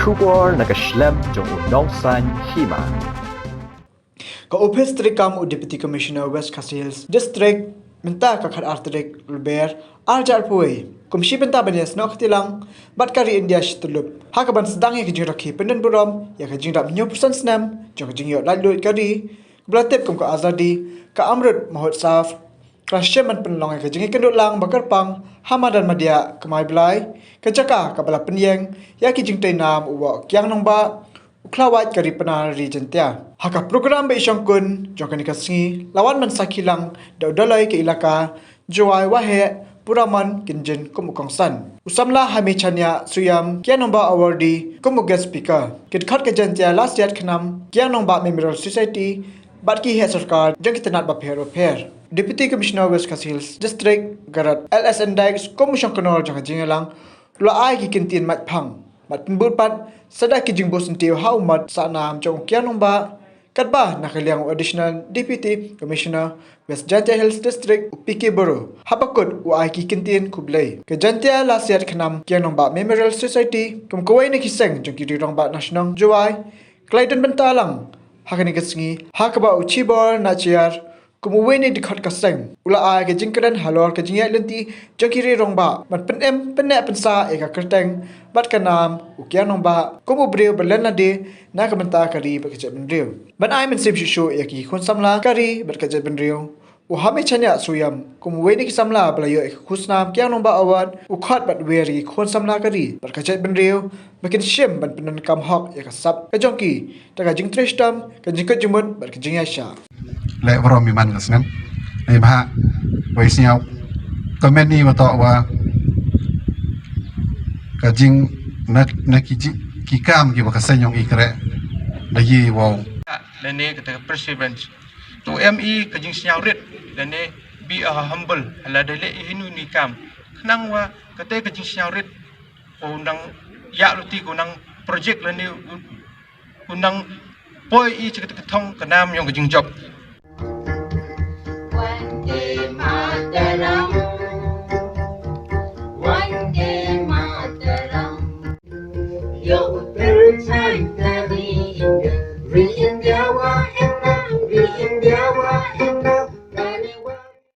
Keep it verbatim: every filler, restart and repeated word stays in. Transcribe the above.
Khubor na ka shlem jong u nongsan hima. Ka ophis treikam u Deputy Commissioner West Khasi Hills District mynta ka khatar tarik Lber arhajar arphew wei kum shi bynta ban ïasnoh kti lang bad ka ri India shi tyllup ha kaban sdang ïa ka jingrakhe pyndon burom ïa ka jingdap hynñiew phew san snem jong ka jingïoh laitluid ka ri, kaba la tip kum ka Azadi Ka Amrut Mahotsav, ka la shim ban pynlong ïa ka jingïakynduh lang ba kyrpang ha madan madiah Kamai Blai, ka jaka kaba la pynïeng ïa ki jingtrei nam u Woh Kiang Nangbah, u khlawait ka ri Pnar ri Jaintia. Ha ka program ba i shongkun jong kane ka sngi la wan ban sakhi lang da u Dolloi ka ilaka Jowai Waheh Puramon Kynjin kum u kongsan, u samla Hami Chania Suyam Kiang Nangbah Awardee kum u guest speaker. Ki dkhot ka Jaintia Lasiat Khnam Kiang Nangbah Memorial Society bad ki heh sorkar jong ki tnat bapher bapher. Deputy Commissioner West Khasi Hills District Garod L S N Dykes kum u shongknor jong ka jingïalang u la ai ki kyntien maitphang bad pynbud pat sa da ki jingbuh syntiew ha u mot sah nam jong u Kiang Nangbah. Katba na ka liang u Additional Deputy Commissioner West Jaintia Hills District u P K Boro haba kut u ai ki kyntien khublei. Ka Jaintia Lasiat Khnam Kiang Nangbah Memorial Society kum kawei na ki seng jong ki ri rangbah na shnong Jowai ka la ïadon bynta lang ha kane ka sngi ha kaba u Chibor Nachiar kum uwei na ki dkhot ka seng u la ai ka jingkren halor ka jingïaid lynti jong ki ri rangbah ban pynim pynneh pynsah ïa ka kyrteng bad ka nam u Kiang Nangbah kum u briew ba len lade na ka bynta ka ri bad ka jaitbynriew. Ban ai mynsiem shuh shuh ïa ki khun samla ka ri bad ka jaitbynriew, u Hami Chania Suyam kum uwei na ki samla ba la ïoh ïa ka khusnam Kiang Nangbah Award u khot bad wer ïa ki khun samla ka ri bad ka jaitbynriew ba kin shim ban pyndonkam hok ïa ka sap ka jong ki da ka jingtrei shitom, ka jingkut jingmut bad ka jingïaishah. Leh burom i man ka snem. Neibhah ba i sngew kmen i wa toh wa ka jing na, na ki ji-, ki kam kiba ka seng jong i kren da i wow. Lane kata ka perseverance. To em i ka jingsngew rit lane be a humble ha lada leh i hynñiew hynñiew i kam. Khnang wa kata ka jingsngew rit u nang ïa luti u nang project lane u, u nang poi i cha kata ka thong ka nam jong ka jingjop.